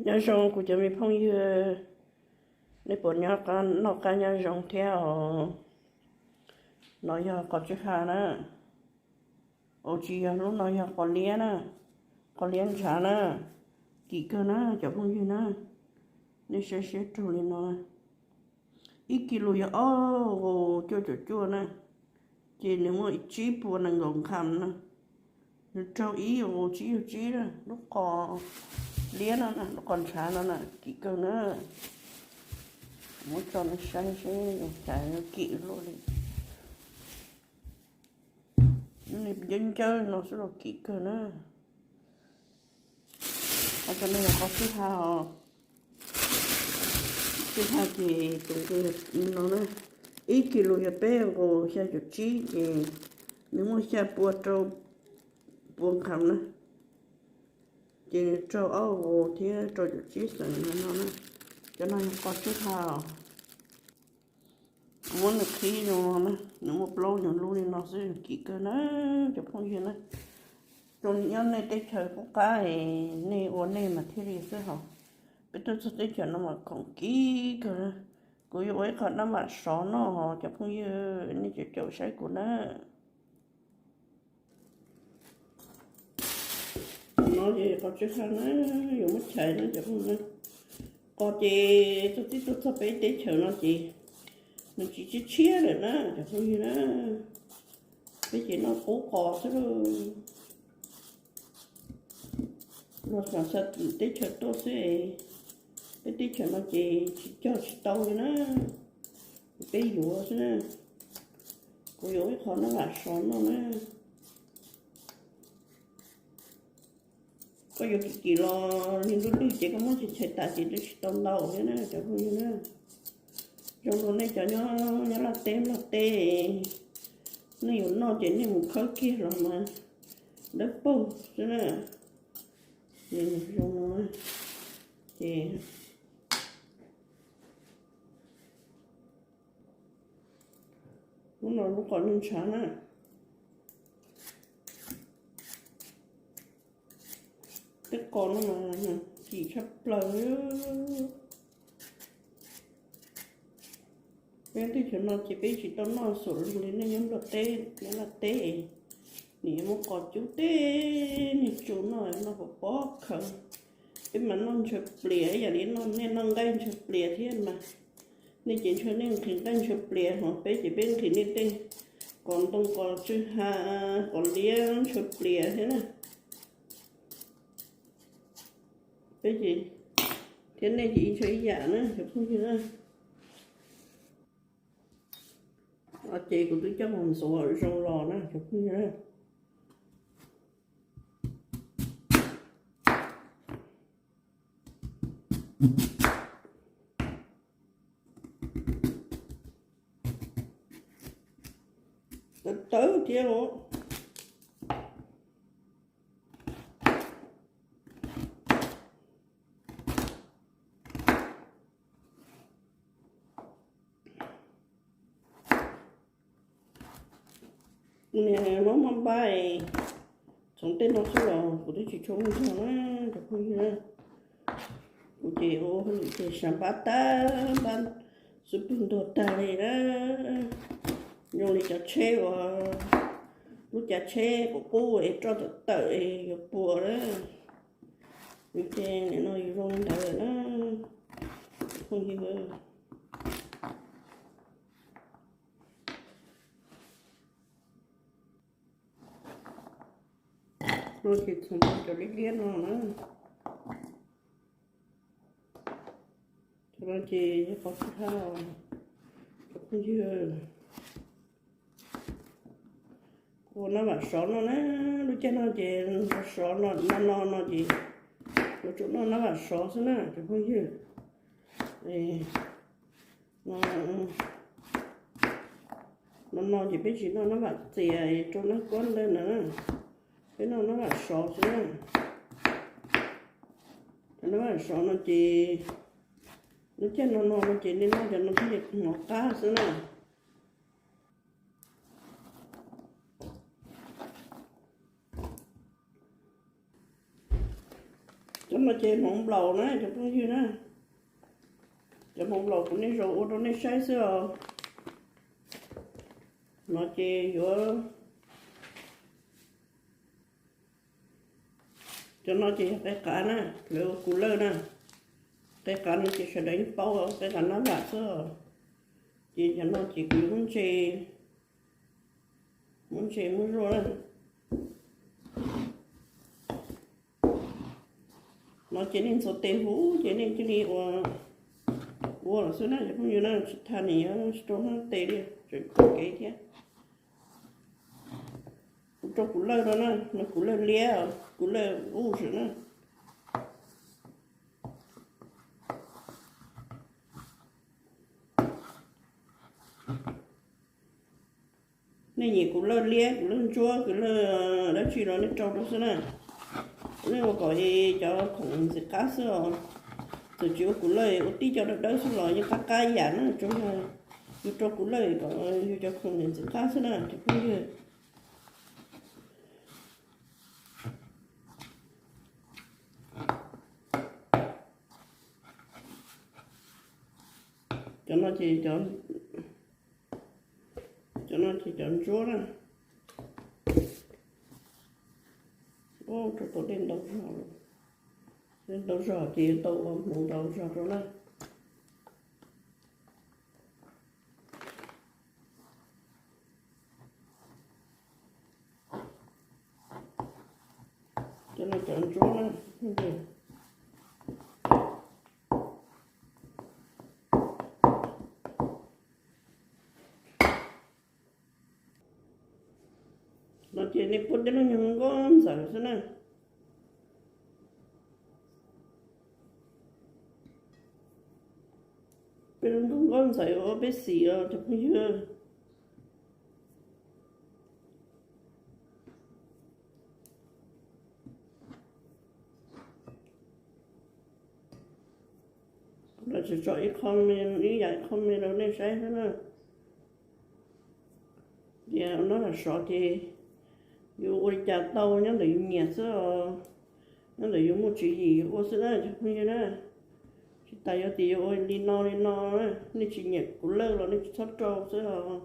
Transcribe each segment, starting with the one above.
Nyob zoo kuv cov me phooj ywg, nej puas nyob noj qab nyob zoo thiab os? No yog qos tswb ha na, ua tsis yog lub no yog qos liab na, qos liab ntshav na, kim kawg na cov phooj ywg na. Nej saib siab raug li no, ib kis lus yog ob cuaj caum cuaj na, ces nws muaj tsib puas nees nkaum nkham na. Nws raug ib yam tsib yam tsib na, lub qos liab no na, lub qos ntshav no na, kim kawg na. Muab tso nej saib seb zoo cas yuav kim luaj li. Nws ncawb ncawb no xwb los kim kawg na. Qhov no yog qos tswb ha os. Tswb ha ces tus nqi no na, ib kis lus yog peb nkaus xya caum tsib ces nws muaj xya pua rau pua nkham na. Ces nws raug ob nkaus thiab rau caum tsib xeem no na. Cov no yog qos tswb ha os. Kuv muab nws qhib zoo no na, nws muaj plaub nyuag lub li no xwb, kim kawg na cov phooj ywg na. Zoo li nyob nej teb chaws qub qab es nej ua nej mas thiaj li xwb hos. Peb tuaj txog teb chaws no mas khoom kim kawg na. Kuv yuav ua ib qho nab vam sov noj hos cov phooj ywg, nej caum caum saib kuv na. No ces qos tswb ha na, yuav muab chais na cov phooj ywg na. Qos ces txog tib tug txog peb teb chaws no ces nws tsis tshiab tshiab lawm na cov phooj ywg na. Peb ces noj qub qos xwb lauj. Los xam xa teb chaws tuaj xwb, peb teb chaws no ces tsis cog tsis tau li na. Peb yuav xwb na. Kuv yuav ib qho nab vam sov noj na. Koj yuav kim kim los li ntuj lwj ces koj muab tsis chais tas ces twb tsis tau ntau thiab na cov phooj ywg na. Zoo rau nej cov nyob Nyab Laj teb Nplog teb, nej yuav noj ces nej mus khawb kiag los mas dawb paug xwb na. Ces zoo no ces lub no lub qos ntshav na. Tej qos no mas kim tshaj plaws. Peb teb chaws no ces peb tsis tau noj xum li nej nyob Nplog teb Nyab Laj teb. Nws yuav muab qos cub tej niag tsu noj, noj pov pob khaws. Peb mas noj ntshaw plias ib yam li nej noj nqaij ntshaw plias thiab mas. Nej ces ntshaw nej nqhis nqaij ntshaw plias hos peb ces peb nqhis nej tej qos ntoo qos tswb ha, qos liab ntshaw plias thiab na. Peb ces thiab nej ces ib ntshaw ib yam na cov phooj ywg na. Ces kuv twb coj mus ntxuav zoo los na cov phooj ywg na. Tawv tawv thiab os. Niag mob mob npab, txhoov tej no xwb los kuv twb tsis tshua muaj zog na cov phooj ywg na. Kuv ces ua hauj lwm ces sab npab tag npab xub pwg ntuag tag li na. Zoo li cov tsheb uas lub cav tsheb qub qub es roj tawm tawm es yuav puas na. Yus ces nim no yus zoo li ntawd lawm na. Phooj ywg, no ces txhoov cov liab liab no na. Cov no ces yog qos tswb ha, cov phooj ywg. Ua nab vam sov no na, lub caij no ces sov no no no ces yuav tsum noj nab vam sov xwb na cov phooj ywg. No no ces peb tsis noj nab vam txias rau nab kuab ntawd na, peb noj nab vam sov xwb na. Cov nab vam sov no ces lub caij no no no ces nej noj cov no thiaj li hnov qab xwb na. Cov no ces hmoov nplaum na cov phooj ywg na. Cov hmoov nplaum kuv niaj zaus ua rau nej saib xwb os. No ces yuav, cov no ces yog qe qav na, lawv ua kuv lawj na. Qe qav no ces sawv daws yeej paub, qe qav nab vam xwb os. Ces cov no ces kuv yuav muab ntse, muab ntse muab zuaj na. No ces nej ntxuav tes huv ces nej cia li ua, ua lawm xwb na cov phooj ywg na, tsis tas nws yuav tsis rau hnab tes li, tseem kub kev thiab. Kuv rau kuv lawj no na, no kuv lawj liab, kuv lawj ub sim na. Nej nyiam kuv lawj liab, kuv lawj ntsuab, kuv lawj dab tsi los nej rau rau xwb na. Nej ua kom cov khoom ntxim qab xwb os. Txawm tsis ua kuv lawj, ua tib co dawb dawb xwb los yeej qab qab yam na, tsuas yog yus rau kuv lawj kom yus cov khoom ntxim qab xwb na cov phooj ywg. Cov no ces, cov no ces cov ntsuab na. Rau tau dej ntau zog, dej ntau zog ces yuav tau ua hmoov ntau zog rau na. Cov no cov ntsuab na. No ces nej puab tej lub nyuag nkauj ntxawm xwb na. Peb lub nkauj ntxawm ua peb xim os cov phooj ywg. Lawv tsuas tso ib qho me, ib yam ib qho me rau nej saib xwb na. Tias noj lam sov ces yus ua li cas tau nyob ntawm yus nyiam xwb os, nyob ntawm yus muaj tswv yim yus ua xwb na cov phooj ywg na. Tsis tas yuav tias yuav ua li no li no na, nej tsis nyiam kuv lawj los nej tsis txhob rau xwb os.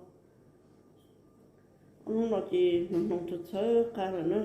Ob hnub no ces hnoos hnoos txhawv txhawv qa lawm na.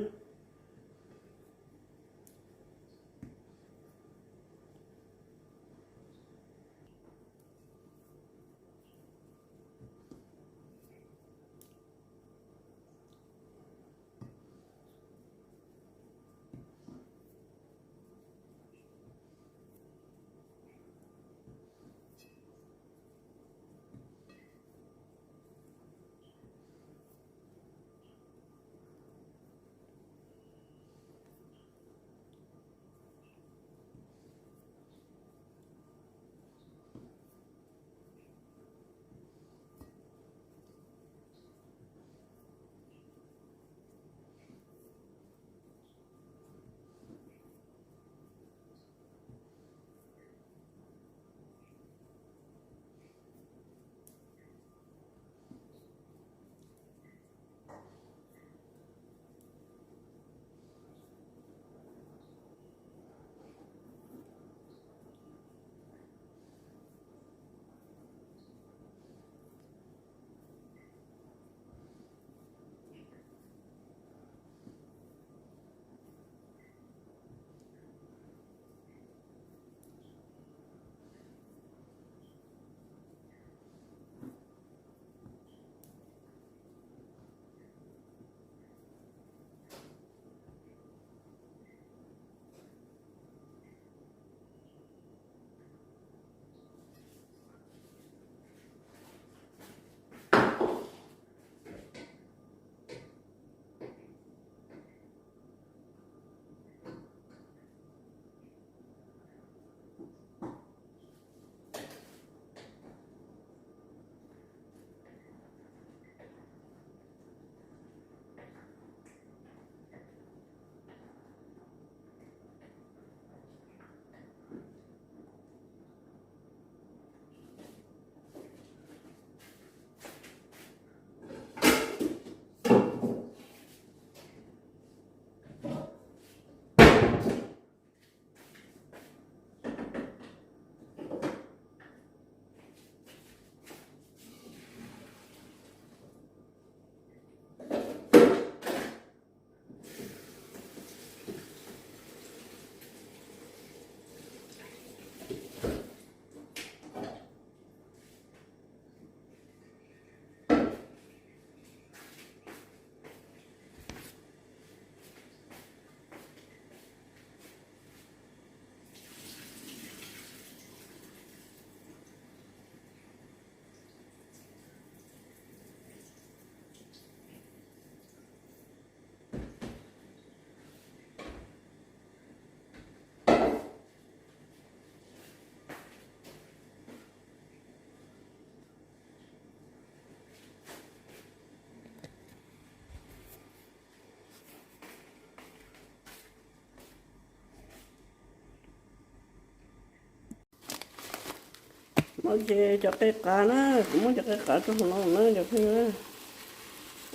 Ces cov qe qav na, kuv muab cov qe qav rau hauv no na cov phooj ywg na,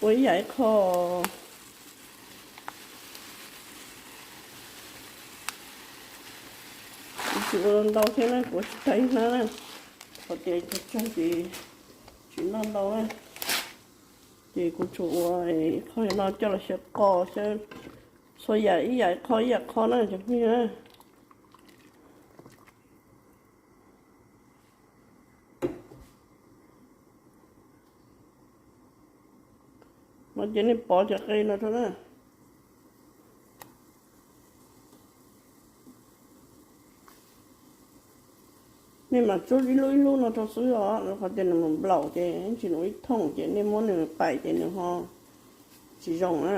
ua ib yam ib qho. Kuv tsis ua ntau thiab na, kuv tsis tau ib hnab na, qhov tias tsawg tsawg ces tsis noj ntau na. Ces kuv tsuas ua ib qho no coj los xyaw qos xyaw txhua yam ib yam ib qho ib yam qho na cov phooj ywg na. No ces nej pov cov qe no rau na. Nej mam tsub ib lub ib lub no rau xwb os, rau qhov tias nws mus nplaum ces tsis nws ib thooj ces nej muab nws paim ces nws ho tsis zoo na.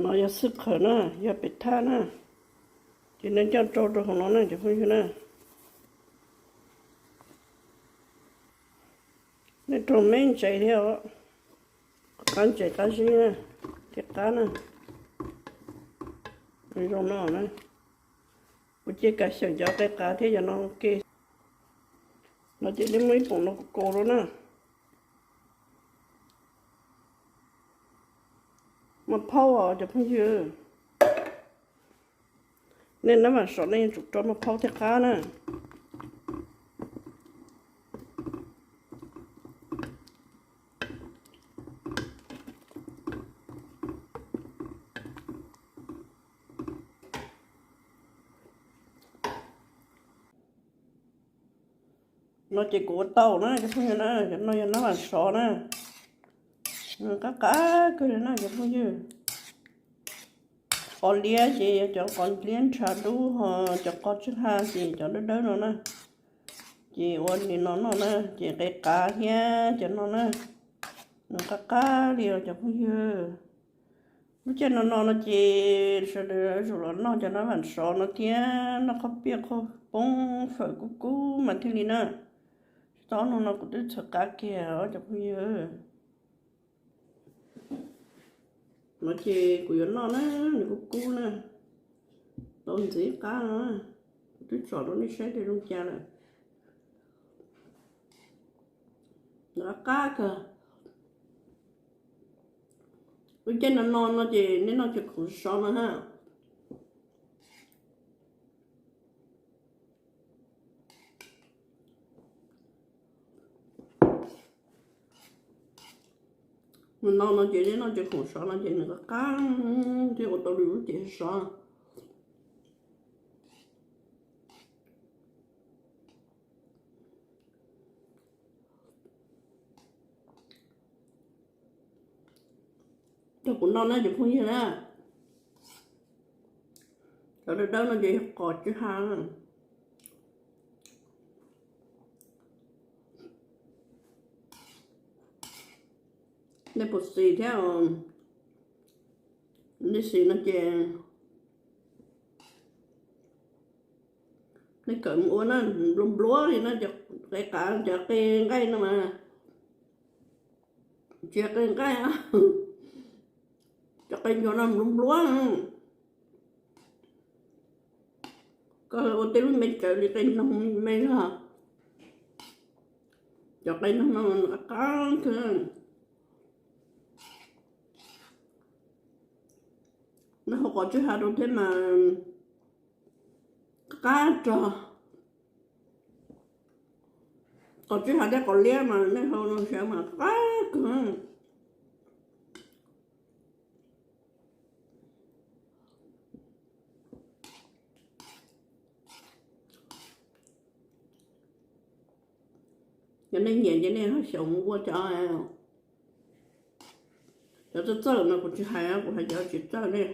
No yog xwb qhawv na, yog pem thaj na, ces nej coj rau rau hauv no na cov phooj ywg na. Nej rau me ntses thiab os, qab ntses qab zib na, thiab qab na, zoo no na. Kuv cia kav xyeem cov qe qav thiab cov no ua ke. No ces nej muab ib poom no kaus rau na. Mas phaub os cov phooj ywg, nej nab vam sov nej yuav tsum rau mas phaub thiab qab na. No ces kuv ua tau na cov phooj ywg na, cov no yog nab vam sov na. Qab qab kawg li na cov phooj ywg. Qos liab ces yog cov qos liab ntshav dub, ho cov qos tswb ha ces cov dawb dawb no na. Ces ua li no noj na, ces qe qav thiab cov no na, nws qab qab li os cov phooj ywg. Lub caij no no no ces sawv daws yuav tsum los noj cov nab vam sov no thiab noj qhob piaj qhob poob fawm kub kub mas thiaj li na. Tsis tau no no kuv twb txhawv qab kiag os cov phooj ywg. No ces kuv yuav noj na, nws kub kub na, tau ntxiv qab no, kuv twb tsom rau nej saib tias zoo cas lawm. Nws qab qab kawg. Lub caij no no no ces nej noj ces khoom sov no ha. Nws no no ces nej noj ces khoom sov no ces nws qab qab thiab ua tau li lub cev sov. Cov kuv noj na cov phooj ywg na, cov dawb dawb no ces yog qos tswb ha. Nej puas xis thiab? Nej xis no ces nej kawm mus ua na, nplua nplua li na, cov qe qav cov qe nqaij no mas, tsis yog qe nqaij, cov qe nchuav no nplua nplua. Koj ua tej lub me tsawv li qe noog me os. Cov qe noog no qab qab kawg. Nej hau qos tswb ha rau thiab mas qab rog. Qos tswb ha thiab qos liab mas nej hau no sav mas qab kawg. Yog nej nyiam ces nej ho xyaum mus ua cov, cov txawj txawj mas kuv tsis hais, kuv hais cov tsis txawj ne.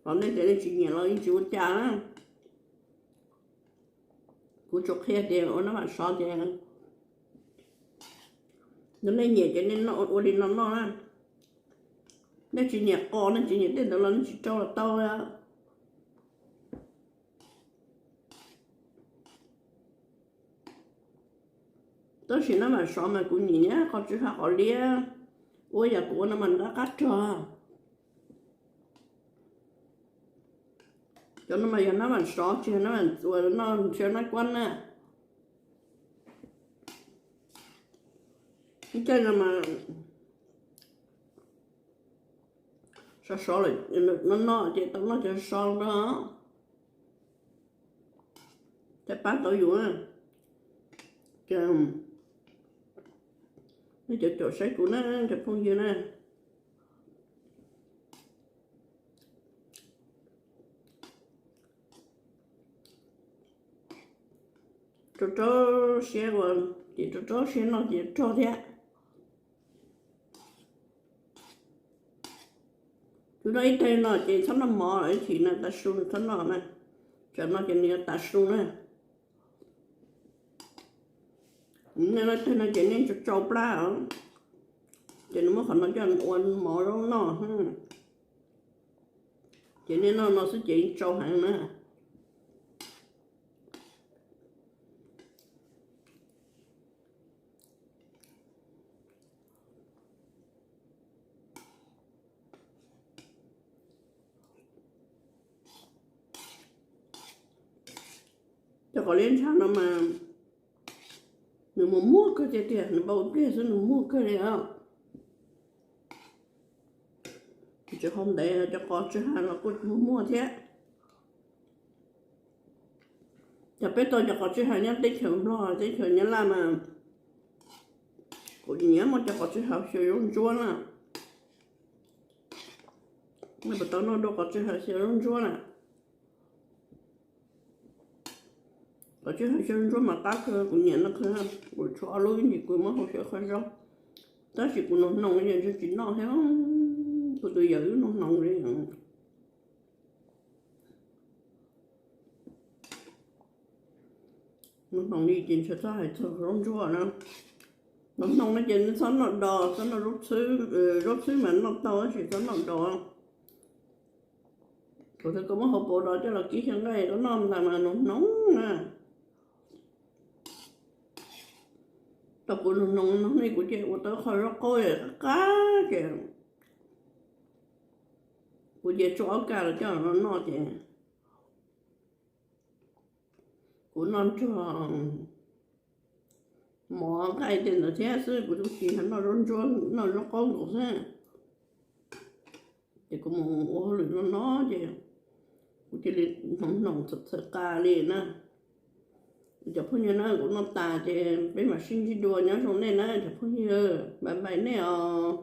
Los nej tias nej tsis nyiam los yeej tsis ua cas na. Kuv tsuas qhia tias ua nab vam sov ces yog nej nyiam ces nej ua li no noj na. Nej tsis nyiam qos, nej tsis nyiam tej ntawd los nej tsis rau los tau. Tab sis nab vam sov mas kuv nyiam nyiam qos tswb ha qos liab, ua yam kuv ua no mas nws qab qab rog. Cov no mas yog nab vam sov tsis yog nab vam uas noj ntshiab nab kuab na. Ib caij no mas sov sov lawm, no no ces tau noj cov sov no. Cov pab tau yus, nej cov caum saib kuv na, cov phooj ywg na. Rau rau siab ua, ces rau rau siab noj ces rog thiab. Tus noj ib teg no ces txhob noj mov ib chim na, tas su nws txhob noj na. Tsam no ces nws yuav tas su na. Nej noj teg no ces nej tsau tsau plab os, ces nws muab qhov no coj ua mov zaub noj. Ces nej noj no xwb ces yeej tsau heev na. Cov qos liab ntsha no mas nws mus muag kawg tiag tiag, nws npau pliag xwb nws muag kawg li os. Tsis hau ntev, cov qos tsw ha los kuj muag muag thiab. Cov peb tau cov qos tsw ha nyob teb chaws Nplog, teb chaws Nyab Laj mas kuv nyiam muab cov qos tsw ha xyaw zaub ntsuab na. Nej puas tau noj dua qos tsw ha xyaw zaub ntsuab na? Qos tsw ha xyaw zaub ntsuab mas qab kawg, kuv nyiam noj kawg. Kuv tshuav ob lub ib ntsis kuv muab hau xyaw qhov zaub, tab sis kuv nug hnoos ces ntshe tsis noj thiab. Kuv tus yawm wb nug hnoos li. Nug hnoos li ces ntshe txhob hais txog zaub ntsuab na. Nug hnoos no ces txhob noj dos, txhob noj zaub txhwb, zaub txhwb mas noj tau tab sis txhob noj dos. Kuv thaum koj muab hauv paus dos coj los kib xyaw nqaij koj noj ntag mas nug hnoos na. Tau kuv nug hnoos no ne kuv ces ua tau qhov zaub qaub qab ces kuv ces tsuav ob kas los coj los noj ces kuv noj nrog mov nqaij tej ntawd thiab xwb, kuv tus txiv noj zaub ntsuab noj zaub qaub nkaus xwb. Ces kuv mus ua hauj lwm no no ces kuv cia li hnoos hnoos txhawv txhawv qas li na. Cov phooj ywg na, kuv noj tas ces peb mam sib ntsib dua, nyob zoo nej na cov phooj ywg, bye bye nej os.